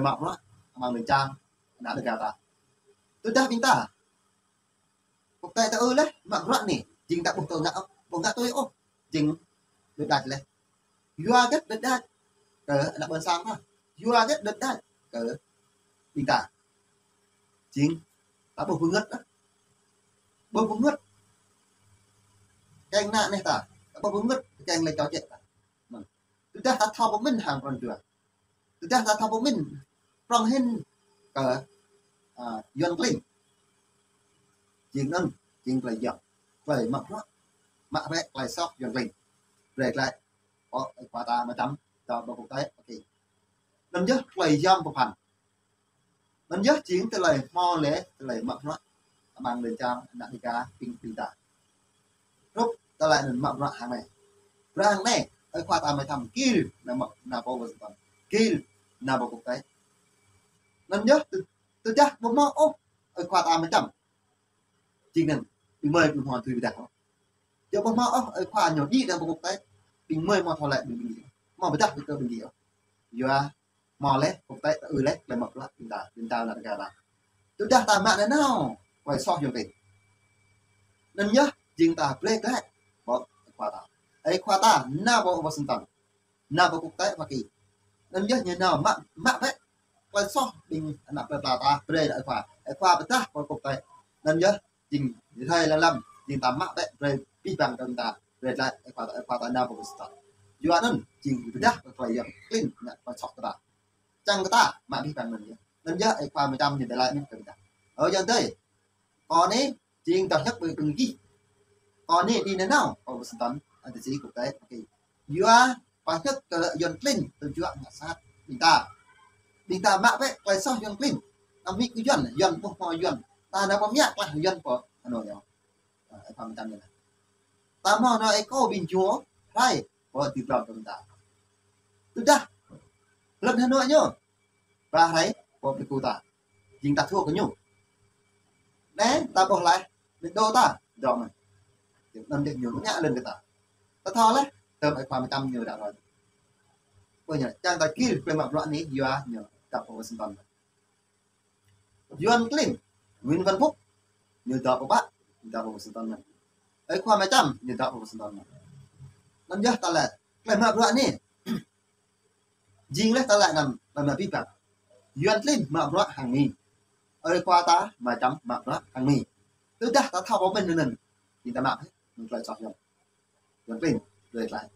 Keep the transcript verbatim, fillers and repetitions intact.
mă bruă amăng lŏn čar ană Dega ta. Tơdah ƀing ta quốc tế ta ư laih mă bruă anai, jing ta ƀu tui ngă, ƀu ngă tui ôh, jing đuaĭ đač laih. Yua hơget đuaĭ đač kơ ană ƀôn sang ta? Yua hơget đuaĭ đač kơ ƀing ta? Jing ta ƀu pơngăt, ƀu pơngăt kiăng ană neh ta, ta ƀu pơngăt kiăng lĕ čô čĕ ta. Tơdah ta thâo pơmĭn hăng pran jua, tơdah ta thâo pơmĭn prong hĭn kơ, a, Yuan klin, jing anŭn jing tơlơi yom, tơlơi mă bruă, mă bĕ tơlơi soh Yuan klin. Brơi glaĭ pơ ơi khua ta mơtam, dŏ pơ quốc tế, ok. Anŭn yơh tơlơi yom pơphan. Anŭn yơh jing tơlơi hmâo laih tơlơi mă bruă amăng lŏn čar ană Dega ƀing, ƀing ta. Hrup tơlơi anŭn mă bruă hăng anai. Bruă hăng anai, ơi khua ta mơtam gir nao mă, nao pơ Washington, gir nao pơ quốc tế. Anŭn yơh tơ-, tơdah ƀu hmâo ôh ơi khua ta mơtam, jing anŭn ƀing mơi ƀu hmâo tui pơdah ôh. Yua ƀu hmâo ôh ơi khua ñu đĭ nao pơ quốc tế, ƀing mơi hmâo thâo laĭ ƀing, ƀing gih, hmâo pơdah kơ ƀing gih ôh. Yua hmâo laih quốc tế ta ư laih tơlơi mă bruă ƀing ta, ƀing ta ană Dega ta. Tơdah ta mă nanao tơlơi soh Yuan klin, anŭn yơh jing ta brơi glaĭ pơ ơi khua ta. Ơi khua ta nao pơ Washington, nao pơ quốc tế Hoa Kỳ. Anŭn yơh ñu nao mă, mă bĕ tơlơi soh ƀing ană plơi pla ta brơi ơi khua. Ơi khua pơdah pơ quốc tế. Anŭn yơh jing rai lăm lăm, jing ta mă bĕ brơi abih bang kơ ƀing ta, brơi glaĭ ơi khua ta, ơi khua ta nao pơ Washington. Yua anŭn jing pơdah kơ tơlơi Yuan klin ngă tơlơi soh kơ ta. Čang kơ ta mă abih bang anŭn yơh. Anŭn yơh ơi khua mơtam ñu brơi glaĭ anŭn kơ ƀing ta. Ơ ayŏng adơi, kâo anai jing tơhñăk ƀơi ƀing gih. Kâo anai đĭ nanao pơ Washington, a, tơsĭ quốc tế, ok. Yua pơhñăk kơ Yuan klin tơjuă ngă sat ƀing ta. Ƀing ta mă bĕ tơlơi soh Yuan klin. Amĭ kơ Yuan, Yuan ƀu hmâo Yuan. Ta nao pơmia klah Yuan pơ Hà Nội yơh. A, ơi khua mơtam ñu laĭ. Ta hmâo nao ơi kâo ƀing Yuan rai pơ ti pram kơ ƀing ta. Tơdah lŏn Hà Nội ñu ba rai pơ pơkŭ ta, jing ta thua kơ ñu. Anai ta ƀuh laih, mĭn dŏ ta, dŏ mơ̆n. Anŭn yơh ñu ngă lŏn kơ ta. Ta thâo laih, tơm ơi khua mơtam ñu đă rơi. Ƀơi ñu, čang ta gir tơlơi mă bruă anai, yua ñu dŏ pơ Washington. Yuan klin, Nguyễn Văn Phúc, ñu dŏ pơ ƀă, ñu dŏ pơ Washington mơ̆n. Ơi khua mơtam, ñu dŏ pơ Washington mơ̆n. Anŭn yơh ta laĭ, tơlơi mă bruă anai jing laih ta laĭ anŭn, ta mă abih bang. Yuan klin mă bruă hăng Mi. Ơi khua ta mơtam mă bruă hăng Mi. Tơdah ta thâo pơmĭn anŭn, jing ta mă bĕ tơlơi soh Yuan. Yuan klin, brơi glaĭ.